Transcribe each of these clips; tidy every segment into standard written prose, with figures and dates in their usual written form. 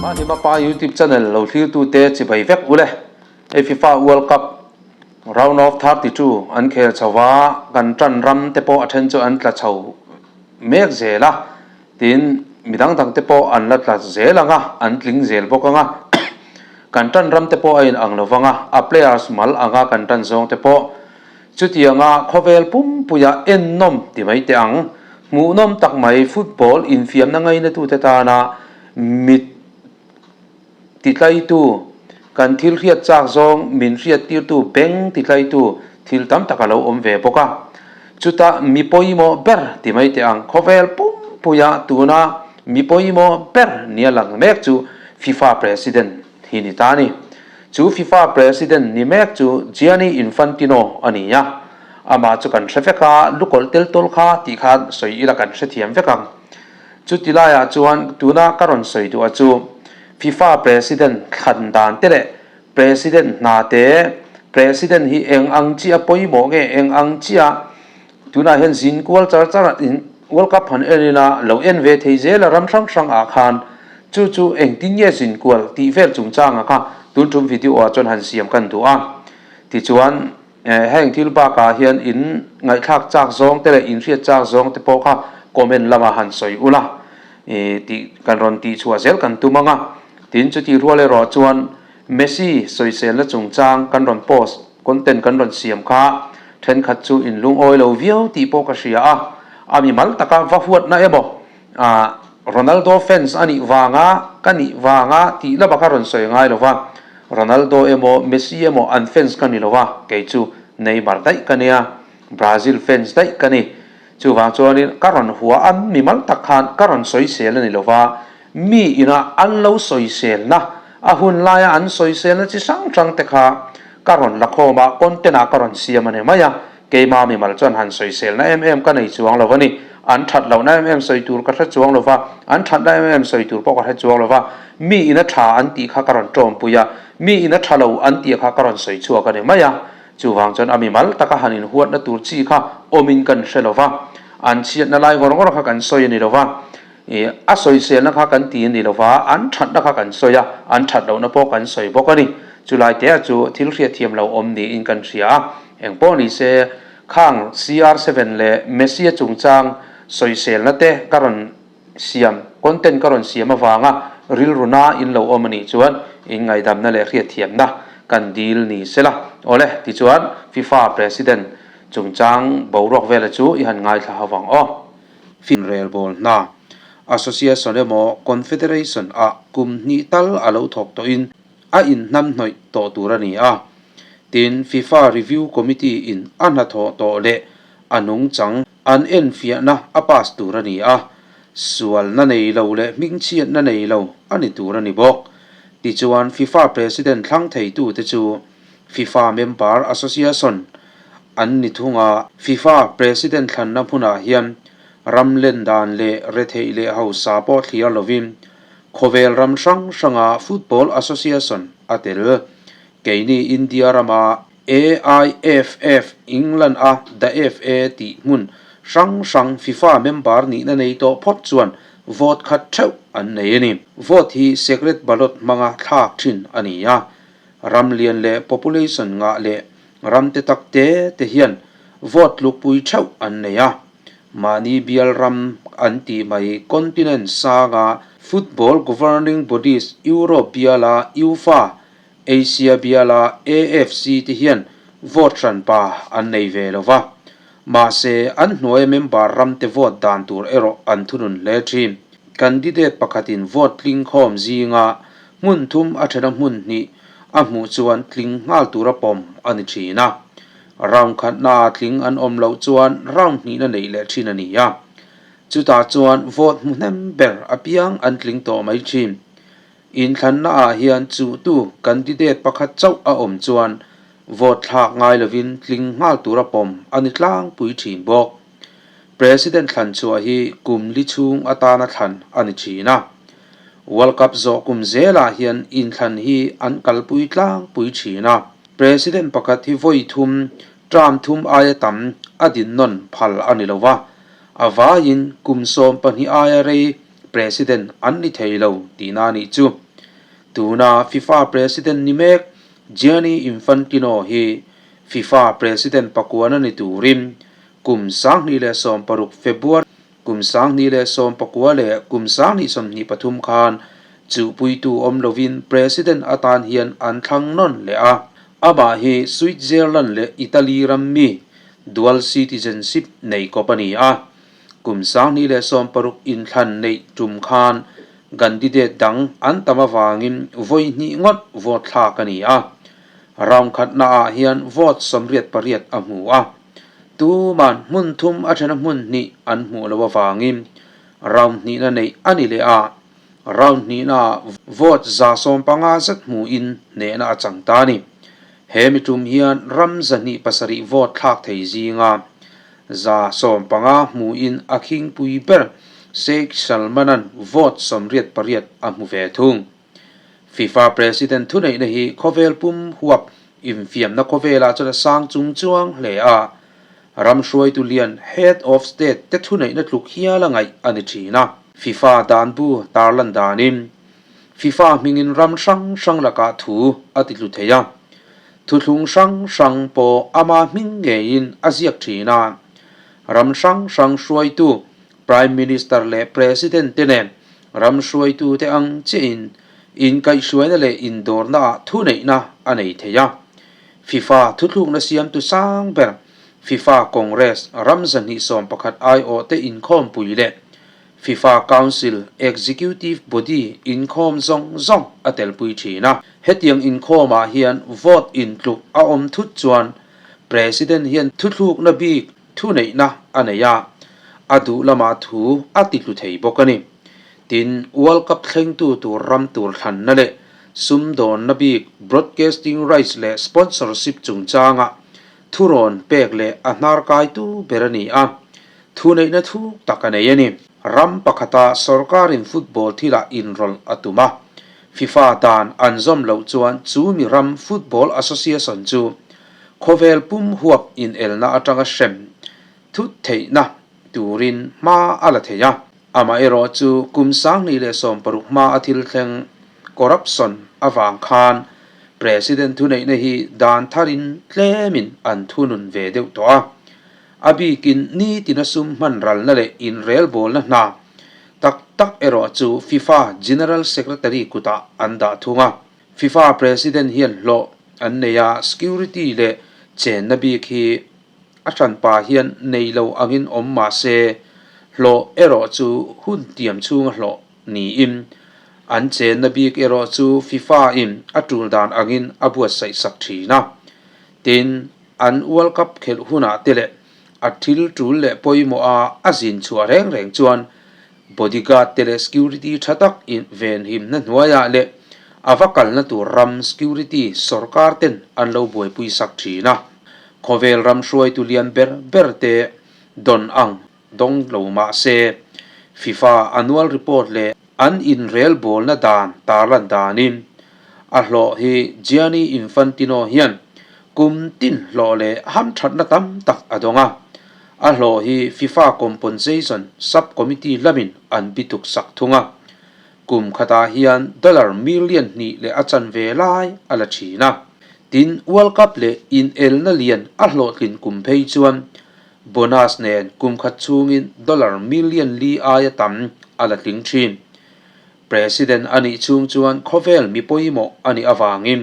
Mahni Mapa YouTube channel lo thlirtute chibai vek ule. Hei FIFA World Cup Round of 32 an khel chho va, kan tan ram te pawh a then chu an tla chho mek zel a, tin midang dang te pawh an la tla zel ang a, an tling zel bawk ang a. Kan tan ram te pawh a in ang lo vang a, a players mal ang a kan tan zawng te pawh chutianga khawvel pumpuia ennawm ti mai teh ang. Hmuhnawm tak mai football infiamna ngainatute tana mit titlaitu, kan thil hriat chak zawng min hriattirtu beng titlaitu thil tam tak a lo awm ve bawk a. Chutah mi pawimawh ber ti mai teh ang khawvel pumpuia tuna mi pawimawh ber nia lang mek chu FIFA President hi ni ta a ni. Chu FIFA President ni mek chu Gianni Infantino a ni a, amah chu kan hre vek a, lukawlh tel tawl kha tih khan sawi ila kan hrethiam vek ang. Chuti laiah chuan tuna ka rawn sawi duh a chu FIFA President thlan dan te leh President hna te, President hi eng ang chiah pawimawh nge, eng ang chiah tunah hian zin kual char char in World Cup han en ila lo en ve thei zel a ram hrang hrang ah khan chu chu engtin nge zin kual tih vel chungchanga kha tun tum video ah chuan han siam kan duh a. Tichuan heng thil bakah hian in ngaihthlak chak zawng te leh in hriat chak zawng te pawh kha comment lamah han sawi ula tih kan rawn tih chhuah zel kan tum ang a. Tin chutih rual erawh chuan Messi sawiselna chungchang kan rawn post content kan rawn siam kha thenkhat chu in lungawi lo viau tih pawh ka hria a, a mimal taka va huatna emaw ah Ronaldo fans a nih vanga ka nih vanga tih lama ka rawn sawi ngai lo va, Ronaldo emaw Messi emaw an fans ka ni lo va, kei chu Neymar daih ka nia, Brazil fans daih ka ni. Chuvang chuanin ka rawn hua a mimal tak khan ka rawn sawisel a ni lo va, mi ina an lo sawiselna, a hun laia an sawiselna chi hrang hrang te kha ka rawn la khawm a, content ah ka rawn siam a ni mai a, keima mimal chuan han sawiselna em em ka nei chuang lo a ni, an that lohna em em sawi tur ka hre chuang lo va, an thatna em em sawi tur pawh ka hre chuang lo va, mi ina tha an tih kha ka rawn tawmpui a, mi ina tha lo an tih kha ka rawn sawi chhuak a ni mai a. Chuvang chuan a mimal taka han inhuatna tur chi kha awmin kan hre lo va, an chhiatna lai ngawr ngawr kha kan sawi a ni lo va, ih a sawiselna kha kan ti a ni lo va, an thatna kha kan sawi a, an that lohna pawh kan sawi bawk a ni. Chulai te ah chu thil hriatthiam lo awm niin kan hria a, engpawh ni se khang CR7 leh Messi a chungchang sawiselna te ka rawn siam, content ka rawn siam avanga rilru na in lo awm a nih chuan in ngaihdamna leh hriatthiamna kan dil ni sela. Awle, tichuan FIFA President chungchang boruak vela chu i han ngaithla ho vang aw. Finrelbawl hna, Association emaw Confederation ah kum hnih tal a lo thawk tawhin a inhnamhnawih tawh tur a ni a. Tin, FIFA Review Committee in a hnathawh tawh leh a nungchang An enfiahna a pass tur a ni a, sualna nei lo leh hmingchhiatna nei lo a ni tur a ni bawk. Tichuan, FIFA President thlang theitute chu FIFA Member Association an ni thung a. FIFA President thlanna hmunah hian ram len dan leh retheih leh hausa pawh thliar lovin khawvel ram hrang hranga Football Association a tel. Keini India rama AIFF, England a The FA tih hmun hrang hrang FIFA member nihna nei tawh phawt chuan vote khat theuh an nei a ni. Vote hi secret ballot hmanga thlak thin a ni a, ram lian leh population ngah leh ram te tak te te hian vote tlukpui theuh an nei a. Mahni bial ram an tih mai continent sanga football governing bodies Europe biala UEFA Asia biala AFC te hian vote hranpa an nei ve lo va, mahse an hnuaia member ramte vote dan tur erawh an thunun hle thin. Candidate pakhatin vote tling khawm zinga hmun thum a thena hmun hnih a hmuh chuan tling nghal tura pawm a ni thin a, round khatnaa tling an awm loh chuan round hnihna neih leh thin a ni a, chutah chuan vote hmu hnem ber apiang an tling tawh mai thin. Inthlannaah hian chuhtu candidate pakhat chauh a awm chuan vote thlak ngai lovin tling nghal tura pawm a ni tlangpui thin bawk. President thlan chhuah hi kum li chhung atana thlan a ni thin a. World Cup zawh kum zelah hian inthlan hi an kalpui tlangpui thin a. President pakhat hi vawi thum, term thum aia tam a dinnawn phal a ni lo va, a vaiin kum 12 aia rei President an ni thei lo tihna a nih chu. Tuna FIFA President ni mek Gianni Infantino hi FIFA President pakuana ni turin kum 2016 February kum 2019 leh kum 2023 khan chuhpuitu awm lovin President atan hian an thlang nawn leh a. Amah hi Switzerland leh Italy ram mi dual citizenship nei kawp a ni a. Kum 2016 inthlan neih tum khan candidate dang an tam avangin vawi hnih ngawt vote thlak a ni a. Round khatnaah hian vote 88 a hmu a. Tuman hmun thum a thena hmun hnih an hmuh loh avangin round hnihna neih a ni leh a. Round hnihnaah vote 150 zet hmuhin hnehna a chang ta a ni. He mi tum hian ram 207 vote thlak thei zinga 150 hmuhin a khingpui ber Sheikh Salman-a'n vote 88 a hmu ve thung. FIFA President thuneihna hi khawvel pum huap infiamna khawvelah chuan a sang chung chuang hle a, ram hruaitu lian Head of State te thuneihna tluk hial a ngaih a ni thin a. FIFA danbu tarlan danin FIFA hmingin ram hrang hrang lakah thu a titlu thei a, thuthlung hrang hrang pawh ama hming ngeiin a ziak thin a, ram hrang hrang hruaitu Prime Minister leh President te nen ram hruaitute ang chiahin inkaihhruaina leh indawrnaah thuneihna a nei thei a. FIFA thuthlukna siamtu sang ber FIFA Congress ram 211 aiawhte inkhawmpui leh FIFA Council Executive Body inkhawm zawng zawng a telpui thin a. Hetiang inkhawmah hian vote intluk a awm thut chuan President hian thuthlukna bik thuneihna a nei a, a duh lamah thu a ti hlu thei bawk a ni. Tin, World Cup thlengtu tur ram tur thlanna leh sumdawnna bik broadcasting rights leh sponsorship chungchanga thurawn pek leh a hnarkaitu ber a ni a, thuneihna thuk tak a nei a ni. Ram pakhata sorkarin football thilah inrawlh a tum a, FIFA dan an zawm loh chuan chu mi ram football association chu Khawvel pum huap inelna atanga hrem thut theihna turin hma a la thei a. Amaherawh chu kum 2016 hma a thil thleng corruption avang khan President thuneihna hi dan tharin tlemin an thunun ve deuh tawh a. A bikin nitina sum hman ralna leh inrelbawlna hna tak tak erawh chu FIFA General Secretary kutah an dah thung a. FIFA President hian hlawh an nei a, security leh chenna bik hi a hranpa hian nei lo angin awm mah se, hlawh erawh chu hun tiam chhunga hlawh niin an chenna bik erawh chu FIFA in a tul dan angin a buatsaih sak thin a. Tin, an World Cup khelh hunah te leh a thil tul leh pawimawh a a zin chhuah reng reng chuan Bodyguard te leh security tha tak in venhimna hnuaiah leh a va kalna tur ram security sorkar ten an lo buaipui sak thin a. Khawvel ram hruaitu lian ber ber te dawn ang dawng lo mah se, FIFA annual report leh an inrelbawlna dan tarlan danin a hlawh hi Gianni Infantino hian kum tin hlawh leh hamthatna tam tak a dawng a. A hlawh hi FIFA Compensation Sub-Committee lamin an bituk sak thung a. Kum khatah hian dollar million hnih leh a chanve lai a la thin a. Tin, World Cup leh inelna lian a hlawhtlin kum phei chuan bonus nen kum khat chhungin dollar million li aia tam a la tling thin. President a nih chhung chuan khawvel mi pawimawh a nih avangin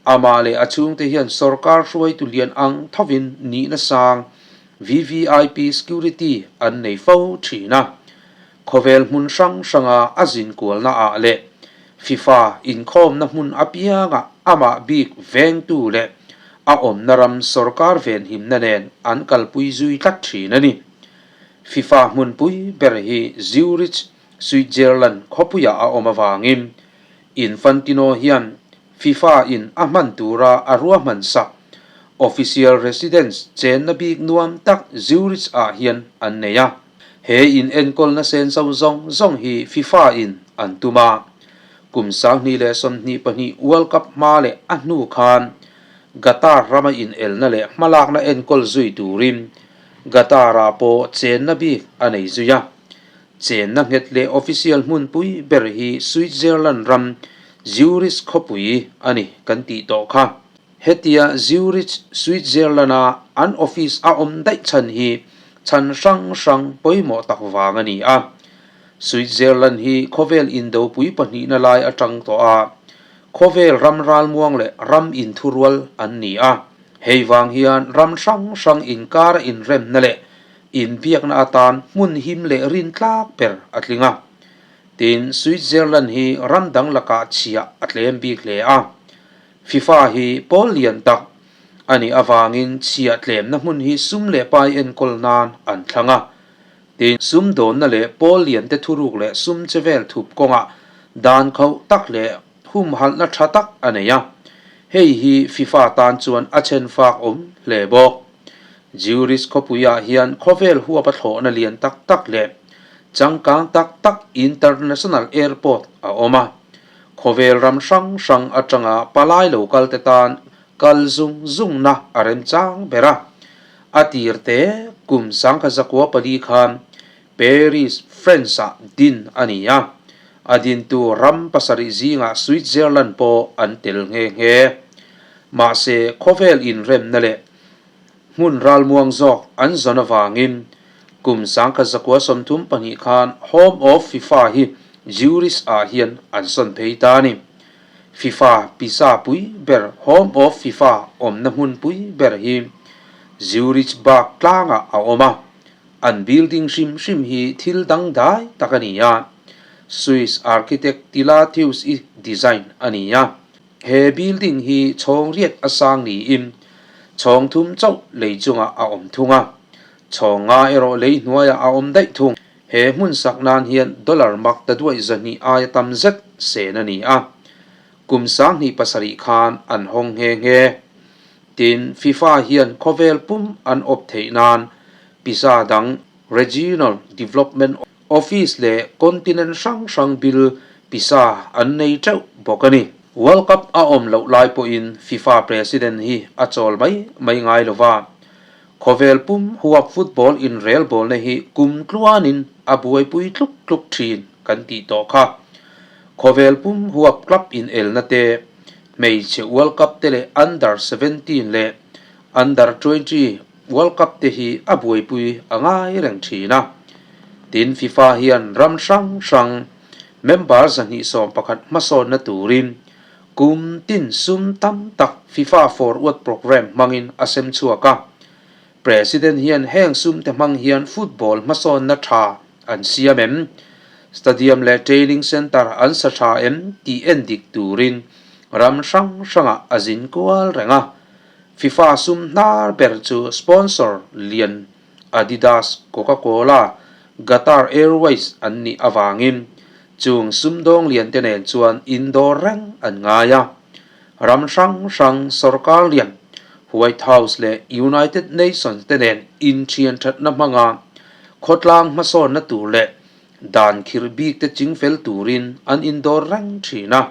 Amah leh a chhungte hian sorkar hruaitu lian ang thovin nihna sang VVIP security an nei fo thin a. Khawvel hmun hrang hranga a zin kualna ah leh FIFA inkhawmna hmun apiangah amah bik vengtu leh a awmna ram sorkar venhimna nen an kalpui zui tlat thin a ni. FIFA hmunpui ber hi Zurich, Switzerland khawpuiah a awm avangin Infantino hian FIFA in a hman tura a ruahman sak official residence chenna bik nuam tak Zurich ah hian an nei a. He in enkawlna senso zawng zawng hi FIFA in an tum a. Kum 2022 World Cup hma leh a hnu khan Qatar rama inelna leh hmalakna enkawl zui turin Qatar ah pawh chenna bik a nei zui a. Chenna nghet leh official hmunpui ber hi Switzerland ram Zurich khawpui a ni kan tih tawh kha. Hetia Zurich, Switzerland-a an office a awm daih chhan hi chhan hrang hrang pawimawh tak vang a ni a. Switzerland hi khawvel indopui pahnihna lai atang tawh a, khawvel ram ralmuang leh ram inthurual an ni a. Hei vang hian ram hrang hrang inkara inremna leh inbiakna atan hmun him leh rintlak ber a tling a. Tin, Switzerland hi ram dang lakah chhiah a tlem bik hle a. FIFA hi pawl lian tak a nih avangin chhiah tlemna hmun hi sum leh pai enkawl nan an thlang a. Tin, sumdawnna leh pawl liante thuruk leh sum che vel thup kawngah dan khauh tak leh humhalhna tha tak a nei a. Hei hi FIFA tan chuan a chhenfak awm hle bawk. Zurich khawpuiah hian khawvel huapa thlawhna lian tak tak leh changkang tak tak International Airport a awm a. Khawvel ram hrang hrang atanga palai lo kal te tan kal zung zungna a remchang ber a. A tir te kum sangkhat zakua pali khan Paris, France-ah din a ni a. A dintu ram pasarih zingah Switzerland pawh an tel nghe nghe. Mahse, khawvel inremna leh Hmun ralmuang zawk an zawn avangin kum 1932 khan Home of FIFA hi Zurich ah hian an sawn phei ta a ni. FIFA pisa pui ber Home of FIFA awmna hmun pui ber hi Zurich bak tlangah a awm a, an building hrim hrim hi thil dangdai tak a ni a, Swiss architect Tilatheus-i design a ni a. He building hi chhawng riat a sang niin chhawng thum chauh lei chungah a awm thung a, chhawng nga erawh lei hnuaiah a awm daih thung. He hmun sak nan hian dollar mak ta duaih 200 aia tam zet sen a ni a, kum 2007 khan an hawng nghe nghe. Tin, FIFA hian khawvel pum an awp theih nan pisa dang Regional Development Office leh continent hrang hrang bil pisa an nei teuh bawk a ni. World Cup a awm loh lai pawhin FIFA President hi a chawl mai mai ngai lo va. Khawvel pum huap football inrelbawlna hi kum tluanin a buaipui tluk tluk thin kan tih tawh kha. Khawvel pum huap club inelna te, hmeichhe World Cup te leh Under 17 leh Under 20 World Cup te hi a buaipui a ngai reng thin a. Tin, FIFA hian ram hrang hrang member 211 hmasawnna turin kum tin sum tam tak FIFA Forward Programme hmangin a sem chhuak a. President hian heng sum te hmang hian football hmasawnna tha an siam em? Stadium leh training centre an sa tha em tih en dik turin ram hrang hrangah a zin kual reng a. FIFA sum hnar ber chu sponsor lian Adidas, Coca-Cola, Qatar Airways an nih avangin chung sumdawng lian te nen chuan indawr reng an ngai a. Ram hrang hrang sorkar lian White House leh United Nations te nen inthian thatna hmanga khawtlang hmasawnna tur leh dan khirh bik te chingfel turin an indawr reng thin a.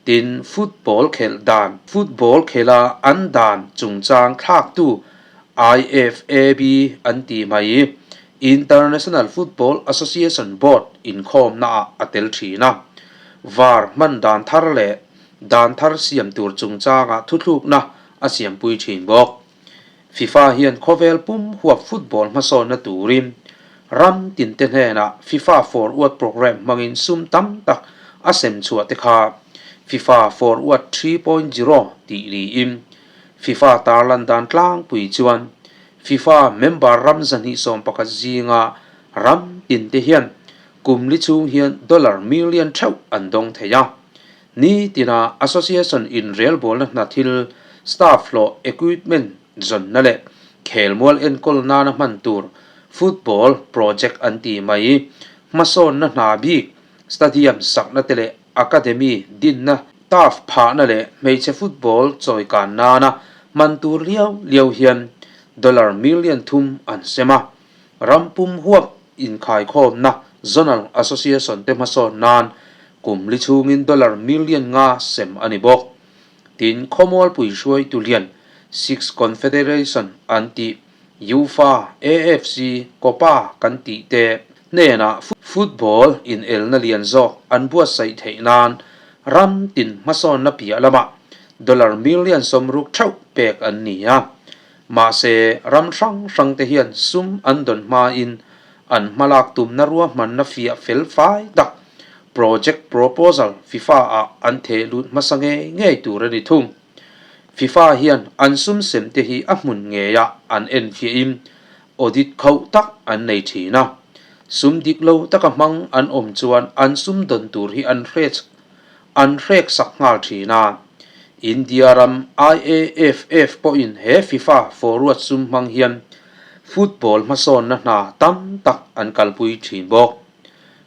Tin, football khelh dan, football khelha an dan chungchang thlaktu IFAB an tih mai, International Football Association Board inkhawmnaah a tel thin a. Var hman dan thar leh dan thar siam tur chungchangah thuthlukna a siampui thin bawk. FIFA hian khawvel pum huap football hmasawnna turin ram tinte hnenah FIFA Forward Programme hmangin sum tam tak a sem chhuah te kha FIFA Forward 3.0 tih niin FIFA tarlan dan tlangpui chuan FIFA member ram 211 zinga ram tinte hian kum li chhung hian dollar million theuh an dawng thei a. Ni tina Association inrelbawlna hna thil, staff hlawh, equipment zawnna leh khelmual enkawl nana hman tur football project an ti mai. Hmasawnna hna bik, stadium sakna te leh academy dinna, turf phahna leh hmeichhe football chawikan nana hman tur liau liau hian dollar million thum an sem a. Ram pum huap inkhaikhawmna Zonal Association te hmasawn nan kum li chhungin dollar million nga sem a ni bawk. Tin, Khawmualpui hruaitu lian Six Confederation an tih UEFA, AFC, Copa kan tih te hnenah football inelna lian zawk an buatsaih theih nan ram tin hmasawnna piah lamah dollar million 60 theuh pek an ni a. Mahse, ram hrang hrangte hian sum an dawn hmain an hmalak tumna ruahmanna fiah fel fai tak project proposal FIFA-ah an theh lut hmasa ngei ngei tur a ni thung. FIFA hian an sum sem te hi a hmun ngeiah an enfiahin audit khauh tak an nei thin a. Sum dik lo taka hmang an awm chuan an sum dawn tur hi an hrech an hrek sak nghal thin a. India ram IAFF pawhin he FIFA forward sum hmang hian football hmasawnna hna tam tak an kalpui thin bawk.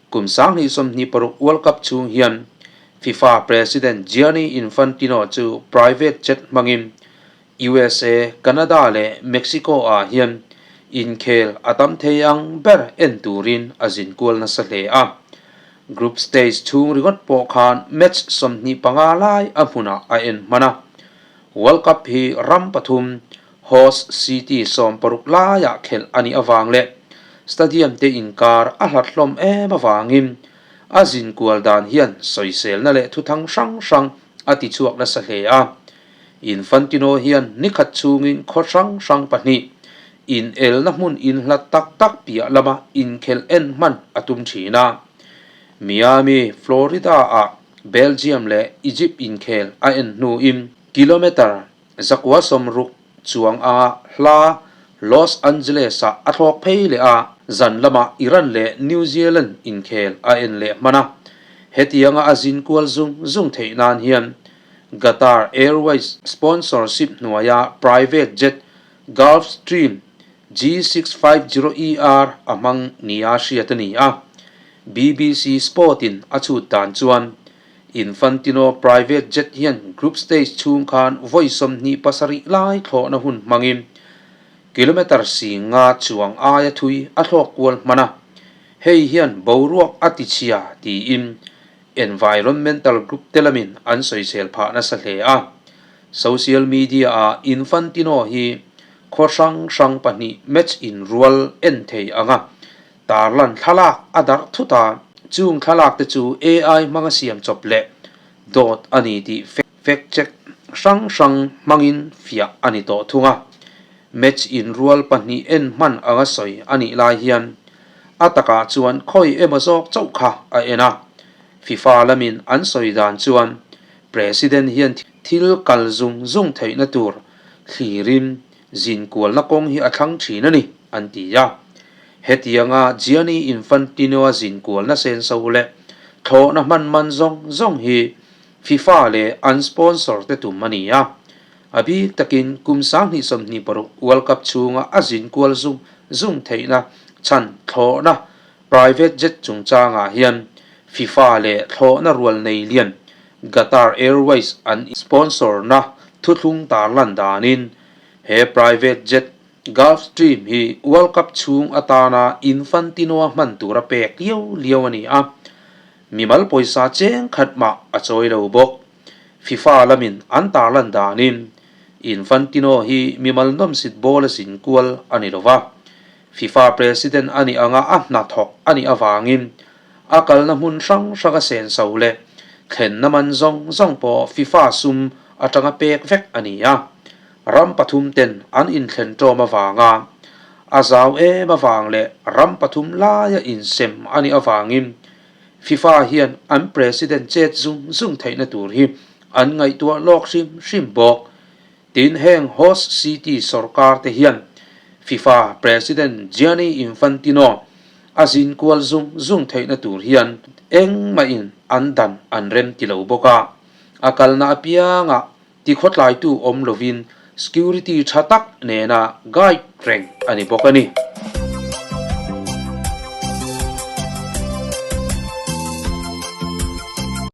Kum 2026 World Cup chhung hian FIFA President Gianni Infantino chu private jet hmangin USA, Canada leh Mexico-ah hian inkhel a tam thei ang ber en turin a zin kual nasa hle a. Group stage chhung ringawt pawh khan match 25 lai a hmunah a en hman a. World Cup hi ram pathum Host city 60 laiah khelh a nih avang leh stadium te inkar a hlat hlawm em avangin a zin kual dan hian sawiselna leh thuthang hrang hrang a tichhuak nasa hle a. Infantino hian nikhat chhungin khaw hrang hrang pahnih inelna hmun inhlat tak tak piah lama inkhelh en hman a tum thin a. Miami, Florida-ah Belgium leh Egypt inkhel a en hnuin kilometre 960 chuang a hla Los Angeles-ah a thlawk phei leh a, zan lamah Iran leh New Zealand inkhel a en leh hman a. Hetianga a zin kual zung zung theih nan hian Qatar Airways sponsorship hnuaia private jet Gulfstream G650ER a hmang nia hriat a ni a. BBC Sport-in a chhut dan chuan Infantino private jet hian group stage chhung khan vawi 27 lai thlawhna hun hmangin kilometre 5000 chuang aia thui a thlawk kual hman a, hei hian boruak a tichhia tiin environmental group te lamin an sawisel phah nasa hle a. Social media-ah Infantino hi khaw hrang hrang pahnih match inrual en thei ang a, Tarlan thlalak a darh thut a, chung thlalak te chu AI hmanga siam chawp leh dawt a ni tih fact check hrang hrang hmangin fiah a ni tawh thung a. Match inrual pahnih en hman anga sawi a nih lai hian a takah chuan khawi emaw zawk chauh kha a en a. FIFA lamin an sawi dan chuan President hian thil kal zung zung theihna tur thlirin zin kualna kawng hi a thlang thin a ni, an ti a. Hetianga Gianni Infantino-a zin kualna senso leh thlawhna hman man zawng zawng hi FIFA leh an sponsor te tum a ni a. A bik takin kum 2026 World Cup chhunga a zin kual zung zung theihna chhan thlawhna private jet chungchangah hian FIFA leh thlawhna rual nei lian Qatar Airways an sponsor-na thuthlung tarlan danin he private jet Gulfstream hi World Cup chhung atana Infantino-a hman tura pek liau liau a ni a, mimal pawisa cheng khat mah a chawi lo bawk. FIFA lamin an tarlan danin Infantino hi mimal nawmsit ball a zin kual a ni lo va, FIFA President a nih anga a hnathawk a nih avangin a kalna hmun hrang hranga senso leh thlenna man zawng zawng pawh FIFA sum atanga pek vek a ni a. Ram pathum ten an inthlen ṭawm avanga a zau em avang leh ram pathum laia insem a nih avangin FIFA hian an President chet zung zung theihna tur hi an ngaihtuah lawk hrim hrim bawk. Tin, heng host city sorkar te hian FIFA President Gianni Infantino a zin kual zung zung theihna tur hian engmahin an dan an rem ti lo bawk a, a kalna apiangah tikhawtlaitu awm lovin security tha tak nena guide reng a ni bawk a ni.